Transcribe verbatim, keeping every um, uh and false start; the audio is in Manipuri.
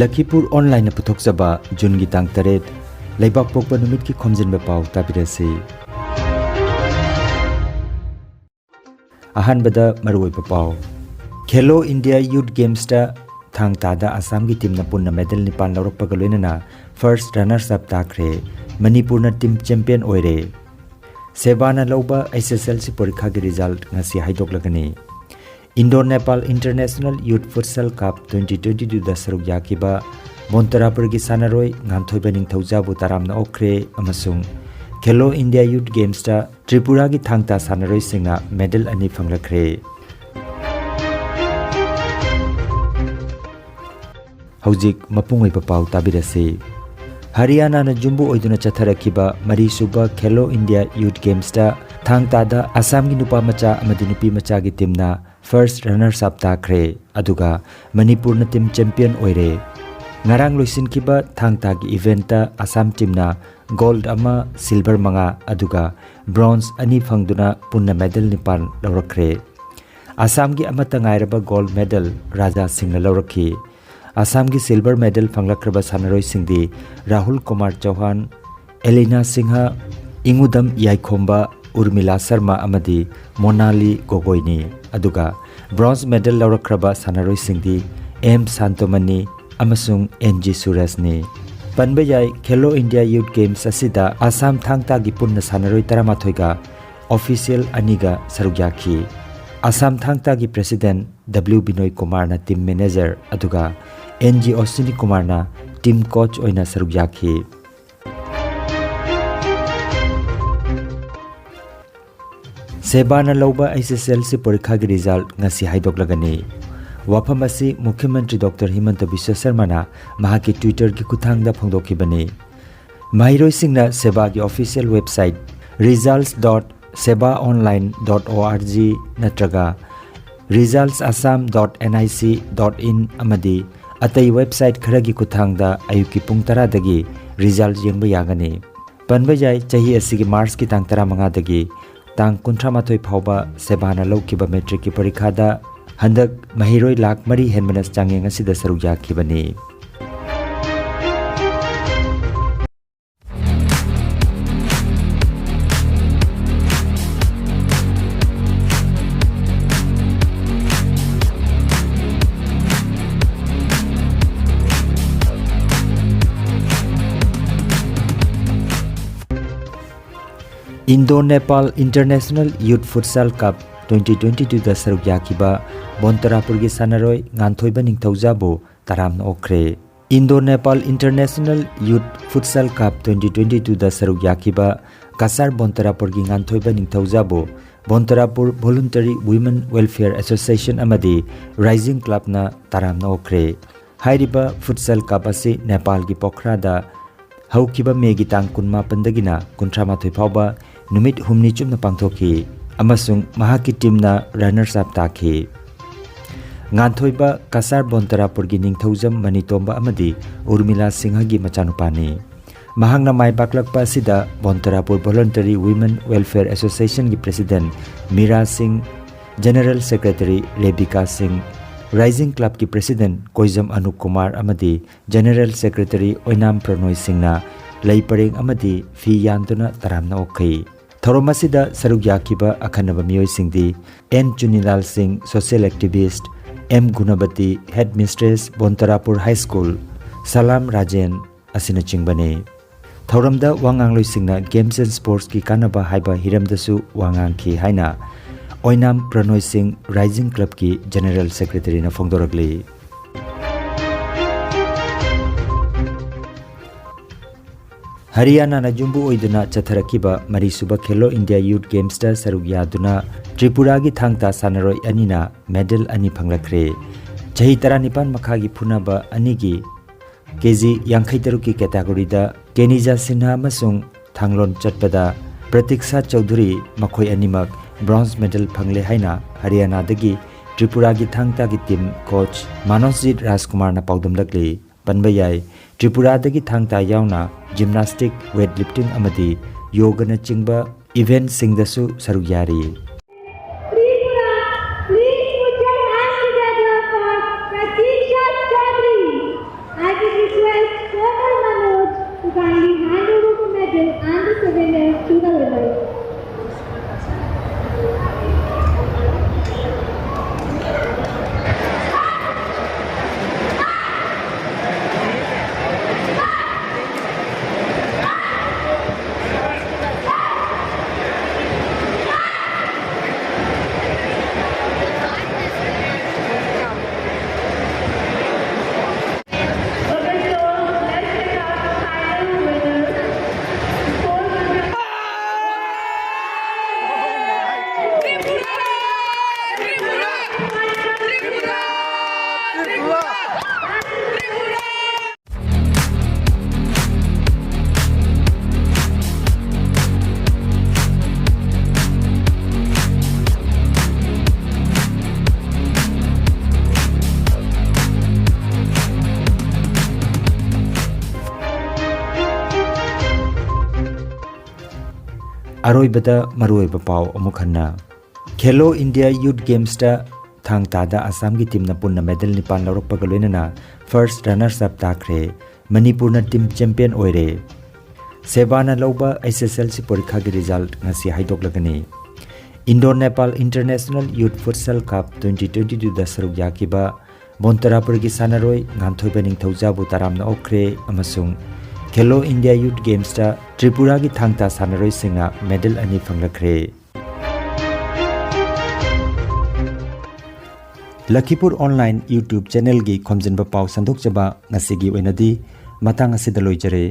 ꯂꯈꯤꯄꯨꯔ ꯑꯣꯟꯂꯥꯏꯟꯅ ꯄꯨꯊꯣꯛꯆꯕ ꯖꯨꯟꯒꯤ ꯇꯥꯡ ꯇꯔꯦꯠ, ꯂꯩꯕꯥꯛꯄꯣꯛꯄ ꯅꯨꯃꯤꯠꯀꯤ ꯈꯣꯝꯖꯤꯟꯕ ꯄꯥꯎ ꯇꯥꯕꯤꯔꯁꯤ꯫ ꯑꯍꯥꯟꯕꯗ ꯃꯔꯨꯑꯣꯏꯕ ꯄꯥꯎ꯫ ꯈꯦꯂꯣ ꯏꯟꯗꯤꯌꯥ ꯌꯨꯠ ꯒꯦꯝꯁꯇ ꯊꯥꯡ ꯇꯥꯗ ꯑꯁꯥꯝꯒꯤ ꯇꯤꯝꯅ ꯄꯨꯟꯅ ꯃꯦꯗꯜ ꯅꯤꯄꯥꯟ ꯂꯧꯔꯛꯄꯒ ꯂꯣꯏꯅꯅ ꯐꯥꯔꯁ ꯔꯅꯔꯁ ꯑꯞ ꯇꯥꯈ꯭ꯔꯦ꯫ ꯃꯅꯤꯄꯨꯔꯅ ꯇꯤꯝ ꯆꯦꯝꯄꯤꯌꯟ ꯑꯣꯏꯔꯦ꯫ ꯁꯦꯕꯥꯅ ꯂꯧꯕ ꯑꯦꯁ ꯑꯦꯁ ꯑꯦꯜ ꯁꯤ ꯄꯔꯤꯈꯥꯒꯤ ꯔꯤꯖꯜꯠ ꯉꯁꯤ ꯍꯥꯏꯗꯣꯛꯂꯒꯅꯤ꯫ ꯏꯟꯗꯣ ꯅꯦꯄꯥꯜ ꯏꯟꯇꯔꯅꯦꯁꯅꯦꯜ ꯌꯨꯠ ꯐꯨꯠꯁꯦꯜ ꯀꯞ ꯇ꯭ꯋꯦꯟꯇꯤ ꯇ꯭ꯋꯦꯟꯇꯤ ꯇꯨꯗ ꯁꯔꯨꯛ ꯌꯥꯈꯤꯕ ꯃꯣꯟꯇꯔꯥꯄꯨꯔꯒꯤ ꯁꯥꯟꯅꯔꯣꯏ ꯉꯥꯟꯊꯣꯏꯕ ꯅꯤꯡꯊꯧꯖꯥꯕꯨ ꯇꯔꯥꯝꯅ ꯑꯣꯛꯈ꯭ꯔꯦ ꯑꯃꯁꯨꯡ ꯈꯦꯂꯣ ꯏꯟꯗꯤꯌꯥ ꯌꯨꯠ ꯒꯦꯝꯁꯇ ꯇ꯭ꯔꯤꯄꯨꯔꯥꯒꯤ ꯊꯥꯡ ꯇꯥ ꯁꯥꯟꯅꯔꯣꯏꯁꯤꯡꯅ ꯃꯦꯗꯜ ꯑꯅꯤ ꯐꯪꯂꯛꯈ꯭ꯔꯦ꯫ ꯍꯧꯖꯤꯛ ꯃꯄꯨꯡ ꯑꯣꯏꯕ ꯄꯥꯎ ꯇꯥꯕꯤꯔꯁꯤ꯫ ꯍꯔꯤꯌꯥꯅꯥꯅ ꯌꯨꯝꯕꯨ ꯑꯣꯏꯗꯨꯅ ꯆꯠꯊꯔꯛꯈꯤꯕ ꯃꯔꯤꯁꯨꯕ ꯈꯦꯂꯣ ꯏꯟꯗꯤꯌꯥ ꯌꯨꯠ ꯒꯦꯝꯁꯇ ꯊꯥꯡ ꯇꯥꯗ ꯑꯁꯥꯝꯒꯤ ꯅꯨꯄꯥ ꯃꯆꯥ ꯑꯃꯗꯤ ꯅꯨꯄꯤ ꯃꯆꯥꯒꯤ ꯇꯤꯝꯅ ꯐꯥꯔꯁ ꯔꯅꯔꯁ ꯑꯞ ꯇꯥꯈ꯭ꯔꯦ, ꯑꯗꯨꯒ ꯃꯅꯤꯄꯨꯔꯅ ꯇꯤꯝ ꯆꯦꯝꯄꯤꯌꯟ ꯑꯣꯏꯔꯦ꯫ ꯉꯔꯥꯡ ꯂꯣꯏꯁꯤꯟꯈꯤꯕ ꯊꯥꯡ ꯇꯥꯒꯤ ꯏꯚꯦꯟꯠꯇ ꯑꯁꯥꯝ ꯇꯤꯝꯅ ꯒꯣꯜꯗ ꯑꯃ, ꯁꯤꯜꯚꯔ ꯃꯉꯥ, ꯑꯗꯨꯒ ꯕ꯭ꯔꯣꯟꯖ ꯑꯅꯤ ꯐꯪꯗꯨꯅ ꯄꯨꯟꯅ ꯃꯦꯗꯜ ꯅꯤꯄꯥꯟ ꯂꯧꯔꯛꯈ꯭ꯔꯦ꯫ ꯑꯁꯥꯝꯒꯤ ꯑꯃꯠꯇ ꯉꯥꯏꯔꯕ ꯒꯣꯜꯗ ꯃꯦꯗꯜ ꯔꯥꯖꯥ ꯁꯤꯡꯅ ꯂꯧꯔꯛꯈꯤ꯫ ꯑꯁꯥꯝꯒꯤ ꯁꯤꯜꯚꯔ ꯃꯦꯗꯜ ꯐꯪꯂꯛꯈ꯭ꯔꯕ ꯁꯥꯟꯅꯔꯣꯏꯁꯤꯡꯗꯤ ꯔꯥꯍꯨꯜ ꯀꯨꯃꯥꯔ ꯆꯧꯍꯥꯟ, ꯑꯦꯂꯤꯅꯥ ꯁꯤꯡꯍ, ꯏꯉꯨꯗꯝ ꯌꯥꯏꯈꯣꯝꯕ, ꯎꯔꯃꯤꯂꯥ ꯁꯔꯃ ꯑꯃꯗꯤ ꯃꯣꯅꯥꯂꯤ ꯒꯣꯒꯣꯏꯅꯤ꯫ ꯑꯗꯨꯒ ꯕ꯭ꯔꯣꯟꯖ ꯃꯦꯗꯜ ꯂꯧꯔꯛꯈ꯭ꯔꯕ ꯁꯥꯟꯅꯔꯣꯏꯁꯤꯡꯗꯤ ꯑꯦꯝ ꯁꯥꯟꯇꯣꯃꯅꯤ ꯑꯃꯁꯨꯡ ꯑꯦꯟ ꯖꯤ ꯁꯨꯔꯦꯁꯅꯤ꯫ ꯄꯟꯕ ꯌꯥꯏ, ꯈꯦꯂꯣ ꯏꯟꯗꯤꯌꯥ ꯌꯨꯠ ꯒꯦꯝꯁ ꯑꯁꯤꯗ ꯑꯁꯥꯝ ꯊꯥꯡ ꯇꯥꯒꯤ ꯄꯨꯟꯅ ꯁꯥꯟꯅꯔꯣꯏ ꯇꯔꯥꯃꯥꯊꯣꯏꯒ ꯑꯣꯐꯤꯁꯤꯌꯦꯜ ꯑꯅꯤꯒ ꯁꯔꯨꯛ ꯌꯥꯈꯤ꯫ ꯑꯁꯥꯝ ꯊꯥꯡ ꯇꯥꯒꯤ ꯄ꯭ꯔꯦꯁꯤꯗꯦꯟꯠ ꯗꯕ꯭ꯂꯤꯎ ꯕꯤꯅꯣꯏ ꯀꯨꯃꯥꯔꯅ ꯇꯤꯝ ꯃꯦꯅꯦꯖꯔ, ꯑꯗꯨꯒ ꯑꯦꯟ ꯖꯤ ꯑꯣꯁꯤꯅꯤ ꯀꯨꯃꯥꯔꯅ ꯇꯤꯝ ꯀꯣꯆ ꯑꯣꯏꯅ ꯁꯔꯨꯛ ꯌꯥꯈꯤ꯫ ꯁꯦꯕꯥꯅ ꯂꯧꯕ ꯑꯦꯁ ꯑꯦꯁ ꯑꯦꯜ ꯁꯤ ꯄꯔꯤꯈꯥꯒꯤ ꯔꯤꯖꯜꯠ ꯉꯁꯤ ꯍꯥꯏꯗꯣꯛꯂꯒꯅꯤ꯫ ꯋꯥꯐꯝ ꯑꯁꯤ ꯃꯨꯈ꯭ꯌ ꯃꯟꯇ꯭ꯔꯤ ꯗꯣꯛꯇꯔ ꯍꯤꯃꯟꯇ ꯕꯤꯁ꯭ꯋ ꯁꯔꯃꯅ ꯃꯍꯥꯛꯀꯤ ꯇ꯭ꯋꯤꯇꯔꯒꯤ ꯈꯨꯠꯊꯥꯡꯗ ꯐꯣꯡꯗꯣꯛꯈꯤꯕꯅꯤ꯫ ꯃꯍꯩꯔꯣꯏꯁꯤꯡꯅ ꯁꯦꯕꯥꯒꯤ official website results dot seba online dot org ꯅꯠꯇ꯭ꯔꯒ results assam dot nic dot in ꯑꯃꯗꯤ ꯑꯇꯩ ꯋꯦꯕꯁꯥꯏꯠ ꯈꯔꯒꯤ ꯈꯨꯠꯊꯥꯡꯗ ꯑꯌꯨꯛꯀꯤ ꯄꯨꯡ ꯇꯔꯥꯗꯒꯤ ꯔꯤꯖꯜꯠ ꯌꯦꯡꯕ ꯌꯥꯒꯅꯤ꯫ ꯄꯟꯕ ꯌꯥꯏ, ꯆꯍꯤ ꯑꯁꯤꯒꯤ ꯃꯥꯔꯆꯀꯤ ꯇꯥꯡ ꯇꯔꯥꯃꯉꯥꯗꯒꯤ ꯇꯥꯡ ꯀꯨꯟꯊ꯭ꯔꯥꯃꯥꯊꯣꯏ ꯐꯥꯎꯕ ꯁꯦꯕꯥꯅ ꯂꯧꯈꯤꯕ ꯃꯦꯇ꯭ꯔꯤꯛꯀꯤ ꯄꯔꯤꯈꯥꯗ ꯍꯟꯗꯛ ꯃꯍꯩꯔꯣꯏ ꯂꯥꯈ ꯃꯔꯤ ꯍꯦꯟꯕꯅ ꯆꯥꯡꯌꯦꯡ ꯑꯁꯤꯗ ꯁꯔꯨꯛ ꯌꯥꯈꯤꯕꯅꯤ꯫ Indo Nepal International Youth Futsal Cup twenty twenty-two ꯗ ꯁꯔꯨꯛ ꯌꯥꯈꯤꯕ ꯕꯣꯟꯇꯔꯥꯄꯨꯔꯒꯤ ꯁꯥꯟꯅꯔꯣꯏ ꯉꯥꯟꯊꯣꯏꯕ ꯅꯤꯡꯊꯧꯖꯥꯕꯨ ꯇꯔꯥꯝꯅ ꯑꯣꯛꯈ꯭ꯔꯦ꯫ Indo Nepal International Youth Futsal Cup twenty twenty-two ꯗ ꯁꯔꯨꯛ ꯌꯥꯈꯤꯕ Cachar ꯕꯣꯟꯇꯔꯥꯄꯨꯔꯒꯤ ꯉꯥꯟꯊꯣꯏꯕ ꯅꯤꯡꯊꯧꯖꯥꯕꯨ ꯕꯣꯟꯇꯔꯥꯄꯨꯔ Voluntary Women Welfare Association ꯑꯃꯗꯤ Rising Clubꯅ ꯇꯔꯥꯝꯅ ꯑꯣꯛꯈ꯭ꯔꯦ꯫ ꯍꯥꯏꯔꯤꯕ Futsal Cup ꯑꯁꯤ ꯅꯦꯄꯥꯜꯒꯤ ꯄꯣꯈ꯭ꯔꯥꯗ ꯍꯧꯈꯤꯕ ꯃꯦꯒꯤ ꯇꯥꯡ ꯀꯨꯟꯃꯥꯄꯟꯗꯒꯤꯅ ꯀꯨꯟꯊ꯭ꯔꯥꯃꯥꯊꯣꯏ ꯐꯥꯎꯕ ꯅꯨꯃꯤꯠ ꯍꯨꯝꯅꯤ ꯆꯨꯞꯅ ꯄꯥꯡꯊꯣꯛꯈꯤ ꯑꯃꯁꯨꯡ ꯃꯍꯥꯛꯀꯤ teamꯅ runners up ꯇꯥꯈꯤ꯫ ꯉꯥꯟꯊꯣꯏꯕ ꯀꯁꯥꯔ ꯕꯣꯟꯇꯔꯥꯄꯨꯔꯒꯤ ꯅꯤꯡꯊꯧꯖꯝ ꯃꯅꯤꯇꯣꯝꯕ ꯑꯃꯗꯤ ꯎꯔꯃꯤꯂꯥ ꯁꯤꯡꯍꯒꯤ ꯃꯆꯥꯅꯨꯄꯥꯅꯤ꯫ ꯃꯍꯥꯛꯅ ꯃꯥꯏ ꯄꯥꯛꯂꯛꯄ ꯑꯁꯤꯗ ꯕꯣꯟꯇꯔꯥꯄꯨꯔ Voluntary Women Welfare Associationꯒꯤ President ꯃꯤꯔꯥ ꯁꯤꯡ, General Secretary ꯔꯦꯕꯤꯀꯥ ꯁꯤꯡ, Rising Clubꯀꯤ President ꯀꯣꯏꯖꯝ ꯑꯅꯨꯞ ꯀꯨꯃꯥꯔ ꯑꯃꯗꯤ General Secretary ꯑꯣꯏꯅꯥꯝ ꯄ꯭ꯔꯅꯣꯏ ꯁꯤꯡꯅ ꯂꯩ ꯄꯔꯦꯡ ꯑꯃꯗꯤ ꯐꯤ ꯌꯥꯟꯗꯨꯅ ꯇꯔꯥꯝꯅ ꯑꯣꯛꯈꯤ꯫ ꯊꯧꯔꯝ ꯑꯁꯤꯗ ꯁꯔꯨꯛ ꯌꯥꯈꯤꯕ ꯑꯈꯟꯅꯕ ꯃꯤꯑꯣꯏꯁꯤꯡꯗꯤ and ꯆꯨꯅꯤꯂꯥꯜ Singh, social activist, M Gunabati, Headmistress, Bontarapur High School, Salam Rajen ꯑꯁꯤꯅꯆꯤꯡꯕꯅꯤ꯫ ꯊꯧꯔꯝꯗ ꯋꯥ ꯉꯥꯡꯂꯣꯏꯁꯤꯡꯅ Games and Sportsꯀꯤ ꯀꯥꯟꯅꯕ ꯍꯥꯏꯕ ꯍꯤꯔꯝꯗꯁꯨ ꯋꯥ ꯉꯥꯡꯈꯤ ꯍꯥꯏꯅ ꯑꯣꯏꯅꯥꯝ ꯄ꯭ꯔꯅꯣꯏ ꯁꯤꯡ, Rising Clubꯀꯤ General Secretaryꯅ ꯐꯣꯡꯗꯣꯔꯛꯂꯤ꯫ ꯍꯔꯤꯌꯥꯅꯥꯅ ꯌꯨꯝꯕꯨ ꯑꯣꯏꯗꯨꯅ ꯆꯠꯊꯔꯛꯈꯤꯕ ꯃꯔꯤꯁꯨꯕ ꯈꯦꯂꯣ ꯏꯟꯗꯤꯌꯥ Youth Gamesꯇ ꯁꯔꯨꯛ ꯌꯥꯗꯨꯅ ꯇ꯭ꯔꯤꯄꯨꯔꯥꯒꯤ ꯊꯥꯡ ꯇꯥ ꯁꯥꯟꯅꯔꯣꯏ ꯑꯅꯤꯅ medal ꯑꯅꯤ ꯐꯪꯂꯛꯈ꯭ꯔꯦ꯫ ꯆꯍꯤ ꯇꯔꯥꯅꯤꯄꯥꯟ ꯃꯈꯥꯒꯤ ꯐꯨꯅꯕ ꯑꯅꯤꯒꯤ ꯀꯦꯖꯤ ꯌꯥꯡꯈꯩ ꯇꯔꯨꯛꯀꯤ categoryꯗ ꯀꯦꯅꯤꯖꯥ ꯁꯤꯟꯍꯥ ꯑꯃꯁꯨꯡ ꯊꯥꯡꯂꯣꯟ ꯆꯠꯄꯗ ꯄ꯭ꯔꯇꯤꯛꯁꯥ ꯆꯧꯙꯨꯔꯤ, ꯃꯈꯣꯏ ꯑꯅꯤꯃꯛ bronze medal ꯐꯪꯂꯦ ꯍꯥꯏꯅ ꯍꯔꯤꯌꯥꯅꯥꯗꯒꯤ ꯇ꯭ꯔꯤꯄꯨꯔꯥꯒꯤ ꯊꯥꯡ ꯇꯥꯒꯤ team coach ꯃꯥꯅꯣꯁꯖꯤꯠ ꯔꯥꯖꯀꯨꯃꯥꯔꯅ ꯄꯥꯎꯗꯝꯂꯛꯂꯤ꯫ ꯄꯟꯕ ꯌꯥꯏ, ꯇ꯭ꯔꯤꯄꯨꯔꯥꯗꯒꯤ ꯊꯥꯡ ꯇꯥ ꯌꯥꯎꯅ gymnastic, weightlifting ꯑꯃꯗꯤ ꯌꯣꯒꯅꯆꯤꯡꯕ eventꯁꯤꯡꯗꯁꯨ ꯁꯔꯨꯛ ꯌꯥꯔꯤ꯫ Tripura, please put your hands together for Pratiksha Chaudhary. I will request Colonel Manoj to kindly hand over the medal and the souvenirs to the winners. ꯑꯔꯣꯏꯕꯗ ꯃꯔꯨꯑꯣꯏꯕ ꯄꯥꯎ ꯑꯃꯨꯛ ꯍꯟꯅ꯫ ꯈꯦꯂꯣ ꯏꯟꯗꯤꯌꯥ ꯌꯨꯠ ꯒꯦꯝꯁꯇ ꯊꯥꯡ ꯇꯥꯗ ꯑꯁꯥꯝꯒꯤ ꯇꯤꯝꯅ ꯄꯨꯟꯅ ꯃꯦꯗꯜ ꯅꯤꯄꯥꯟ ꯂꯧꯔꯛꯄꯒ ꯂꯣꯏꯅꯅ ꯐꯥꯔꯁ ꯔꯅꯔꯁ ꯑꯞ ꯇꯥꯈ꯭ꯔꯦ꯫ ꯃꯅꯤꯄꯨꯔꯅ ꯇꯤꯝ ꯆꯦꯝꯄꯤꯌꯟ ꯑꯣꯏꯔꯦ꯫ ꯁꯦꯕꯥꯅ ꯂꯧꯕ ꯑꯦꯁ ꯑꯦꯁ ꯑꯦꯜ ꯁꯤ ꯄꯔꯤꯈꯥꯒꯤ ꯔꯤꯖꯜꯠ ꯉꯁꯤ ꯍꯥꯏꯗꯣꯛꯂꯒꯅꯤ꯫ ꯏꯟꯗꯣ ꯅꯦꯄꯥꯜ ꯏꯟꯇꯔꯅꯦꯁꯅꯦꯜ ꯌꯨꯠ ꯐꯨꯠꯁꯦꯜ ꯀꯞ ꯇ꯭ꯋꯦꯟꯇꯤ ꯇ꯭ꯋꯦꯟꯇꯤ ꯇꯨꯗ ꯁꯔꯨꯛ ꯌꯥꯈꯤꯕ ꯕꯣꯟꯇꯔꯥꯄꯨꯔꯒꯤ ꯁꯥꯟꯅꯔꯣꯏ ꯉꯥꯟꯊꯣꯏꯕ ꯅꯤꯡꯊꯧꯖꯥꯕꯨ ꯇꯔꯥꯝꯅ ꯑꯣꯛꯈ꯭ꯔꯦ ꯑꯃꯁꯨꯡ ꯈꯦꯂꯣ ꯏꯟꯗꯤꯌꯥ ꯌꯨꯠ ꯒꯦꯝꯁꯇ ꯇ꯭ꯔꯤꯄꯨꯔꯥꯒꯤ ꯊꯥꯡ ꯇꯥ ꯁꯥꯟꯅꯔꯣꯏꯁꯤꯡꯅ ꯃꯦꯗꯜ ꯑꯅꯤ ꯐꯪꯂꯛꯈ꯭ꯔꯦ꯫ ꯂꯈꯤꯄꯨꯔ ꯑꯣꯟꯂꯥꯏꯟ YouTube ꯆꯦꯅꯦꯜꯒꯤ ꯈꯣꯝꯖꯤꯟꯕ ꯄꯥꯎ ꯁꯟꯗꯣꯛꯆꯕ ꯉꯁꯤꯒꯤ ꯑꯣꯏꯅꯗꯤ ꯃꯇꯥꯡ ꯑꯁꯤꯗ ꯂꯣꯏꯖꯔꯦ꯫